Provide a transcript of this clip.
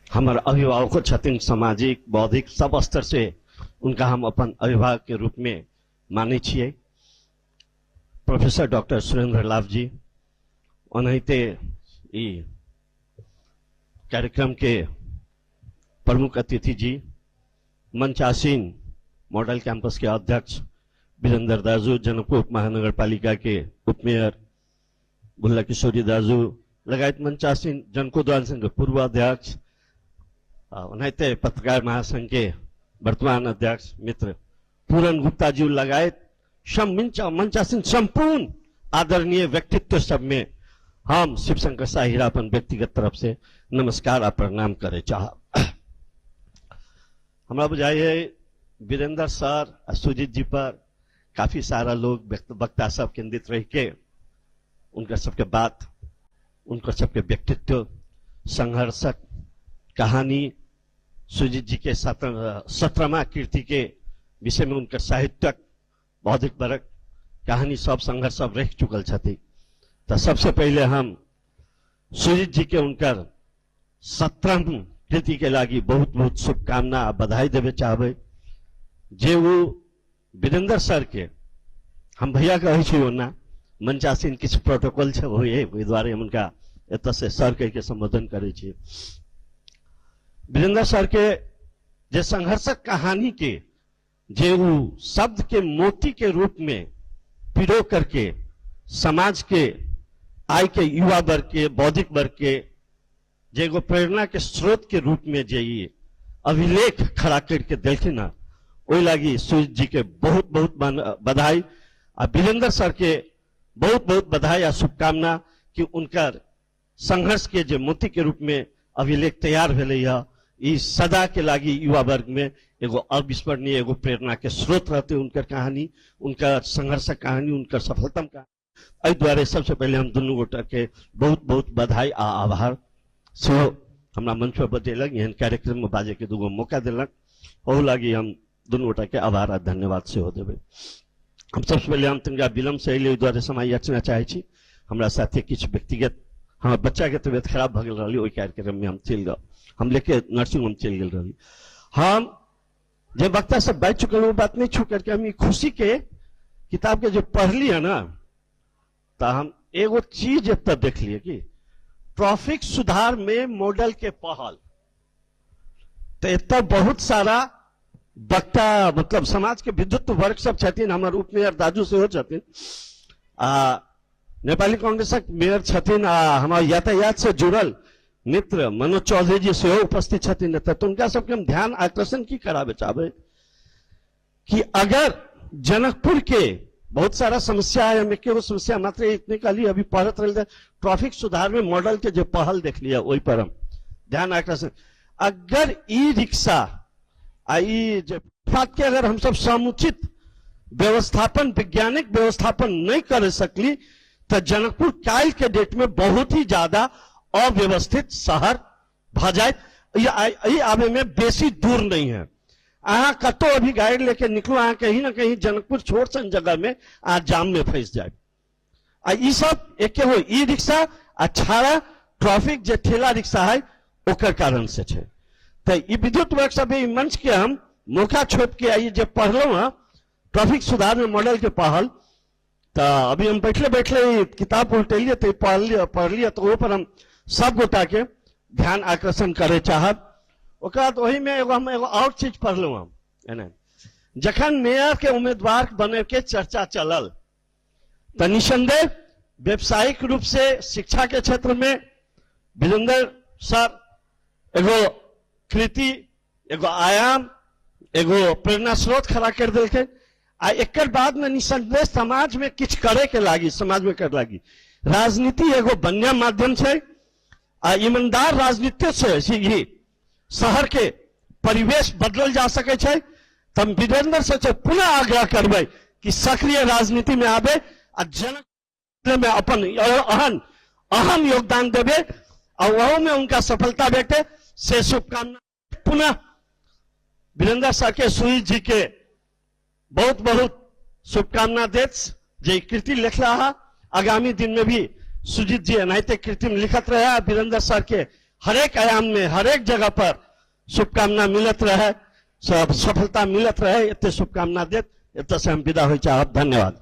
हमर अभिभावको छथिन, सामाजिक बौद्धिक सब स्तर से उनका हम अपन अभिभावक के रूप में मानै छियै। प्रोफेसर डॉक्टर सुरेंद्र लाभ जी, ओनाहिते ई कार्यक्रम के प्रमुख अतिथि जी, मंचासीन मॉडल कैंपस के अध्यक्ष वीरेंद्र दाजू, जनकपुर उप महानगरपालिका के उपमेयर भुल्ला किशोरी दाजू लगायत मंचासीन जनकपुर संघ के पूर्व अध्यक्ष, ओनाहिते पत्रकार महासंघ के वर्तमान अध्यक्ष मित्र पूरन गुप्ता जी लगायत मंचासीन संपूर्ण आदरणीय व्यक्तित्व सब में हम शिवशंकर शाह हीरा अपन व्यक्तिगत तरफ से नमस्कार आ प्रणाम करे चाहब। हमरा बुझाइए वीरेंद्र सर आ सुजीत जी पर काफी सारा लोग वक्ता सब केंद्रित रह के उनका सबके बात, उनका सबके व्यक्तित्व, संघर्षक कहानी, सुजीत जी के 17वां कीर्ति के विषय में उनकर साहित्यक बौद्धिक वर्ग कहानी सब संघर्ष सब रह चुकल छथि। तो सबसे पहले हम सुजीत जी के उनकर 17वीं कृति के लागी बहुत बहुत शुभकामना आ बधाई देवे चाहबे। जे वो वीरेंद्र सर के हम भैया कहै छी, ओना मंचासीन किछु प्रोटोकॉल छै ओहि दुआरे हम उनका एतऽ से सर कहि के संबोधन करै छी। वीरेंद्र सर के जे संघर्षक कहानी के जे वो शब्द के मोती के रूप में पिरो करके समाज के आय के युवा वर्ग के बौद्धिक वर्ग के जे एगो प्रेरणा के स्रोत के रूप में जे ई अभिलेख खड़ा करके देलखिन हँ, ओहि लागी सुजीत जी के बहुत बहुत बधाई आ वीरेंद्र सर के बहुत बहुत बधाई आ शुभकामना कि उनकर संघर्ष के जे मोती के रूप में अभिलेख तैयार भेलै हँ, ई सदा के लागी युवा वर्ग में एगो अविस्मरणीय एगो प्रेरणा के स्रोत रहते उनकर कहानी, उनकर संघर्षक कहानी, उनकर सफलतम कहानी। एहि दुआरे सबसे पहले हम दुनू गोटा के बहुत बहुत बधाई आ आभार सेहो हमरा मंच पर बजेलक, एहन कार्यक्रम में बाजे के दूगो मौका देलक, ओहू लागी हम दुनू गोटा के आभार आ धन्यवाद सेहो देबै। हम सबसे पहले हम तनिका विलम्ब से अयली, ओहि दुआरे समय याचना चाहै छी। हमरा साथे किछु व्यक्तिगत हमर बच्चा के तबियत खराब भऽ गेल रहली, ओहि कार्यक्रम में हम चलि गेल, हम लेके नर्सिंग होम चलि गेल रहली। हम जे वक्ता सब बाजि चुकल ओ बात नहीं छू करके हम ई खुशी के किताब के जो पढ़ली है ना, तो हम एगो चीज एतऽ देखलिए कि ट्रैफिक सुधार में मॉडल के पहल। तो एतऽ बहुत सारा वक्ता मतलब समाज के विद्युत वर्ग सब छथिन, हमर उपमेयर दाजू सेहो छथिन आ नेपाली कांग्रेसक मेयर छथिन आ हमर यातायात से जुड़ल मित्र मनोज चौधरी जी सेहो उपस्थित छथिन। एतऽ तऽ हुनका सबके हम ध्यान आकर्षण की कराबे चाहबै कि अगर जनकपुर के बहुत सारा समस्या है, हम एकेगो समस्या मात्र इतने कहली, अभी पढ़त रही ट्रैफिक सुधार में मॉडल के जो पहल देख लिया वही पर हम ध्यान आकर्षण। अगर ई रिक्शा आ ई जे फुटपाथ के अगर हम सब समुचित व्यवस्थापन वैज्ञानिक व्यवस्थापन नहीं कर सकली तो जनकपुर काल्हि के डेट में बहुत ही ज्यादा अव्यवस्थित शहर भ जाए। ई आबे में बेसी दूर नहीं है। अहाँ कतौ अभी गाड़ी लेके निकलू, अहाँ कहीं ना कहीं जनकपुर छोट सन जगह में अहाँ जाम में फंस जाए। आ ई सब एके हो ई रिक्शा आ छाड़ा ट्रैफिक जे ठेला रिक्शा है ओकर कारण से छै। तो ई विद्युत वर्ग सब ई मंच के हम मौका छोप के आई जे पढ़लहुँ हँ ट्रैफिक सुधार में मॉडल के पहल, तो अभी हम बैठले बैठले किताब उल्टेलिए तो पढ़लिए, तो पर हम सब गोटा के ध्यान आकर्षण करे चाहब। ओकर बाद ओही में एगो हम एगो और चीज पढ़लहुँ हम, एना जखन मेयर के उम्मीदवार बने के चर्चा चलल तो निसंदेह व्यवसायिक रूप से शिक्षा के क्षेत्र में वीरेंद्र सर एगो कृति, एगो आयाम, एगो प्रेरणा स्रोत खड़ा कर देलकै। आ एकर बाद में निसंदेह समाज में किछु करे के लागी, समाज में करे लागी राजनीति एगो बढ़िया माध्यम छै। आ ईमानदार राजनीति से ही शहर के परिवेश बदलल जा सकै छै। तऽ हम वीरेंद्र से पुनः आग्रह करबै कि सक्रिय राजनीति में आबे आ जनक में अपन अहम योगदान देवे और वहू में उनका सफलता भेटे, से शुभकामना। पुनः वीरेंद्र सर के सुजीत जी के बहुत बहुत शुभकामना देत जे कृति लिखला है। आगामी दिन में भी सुजीत जी एनाहिते कृति में लिखत रहे, वीरेंद्र सर के हरेक आयाम में हरेक जगह पर शुभकामना मिलत रहे, सब सफलता मिलत रहे, एते शुभकामना देत एतऽ से हम विदा होइ चाहब। धन्यवाद।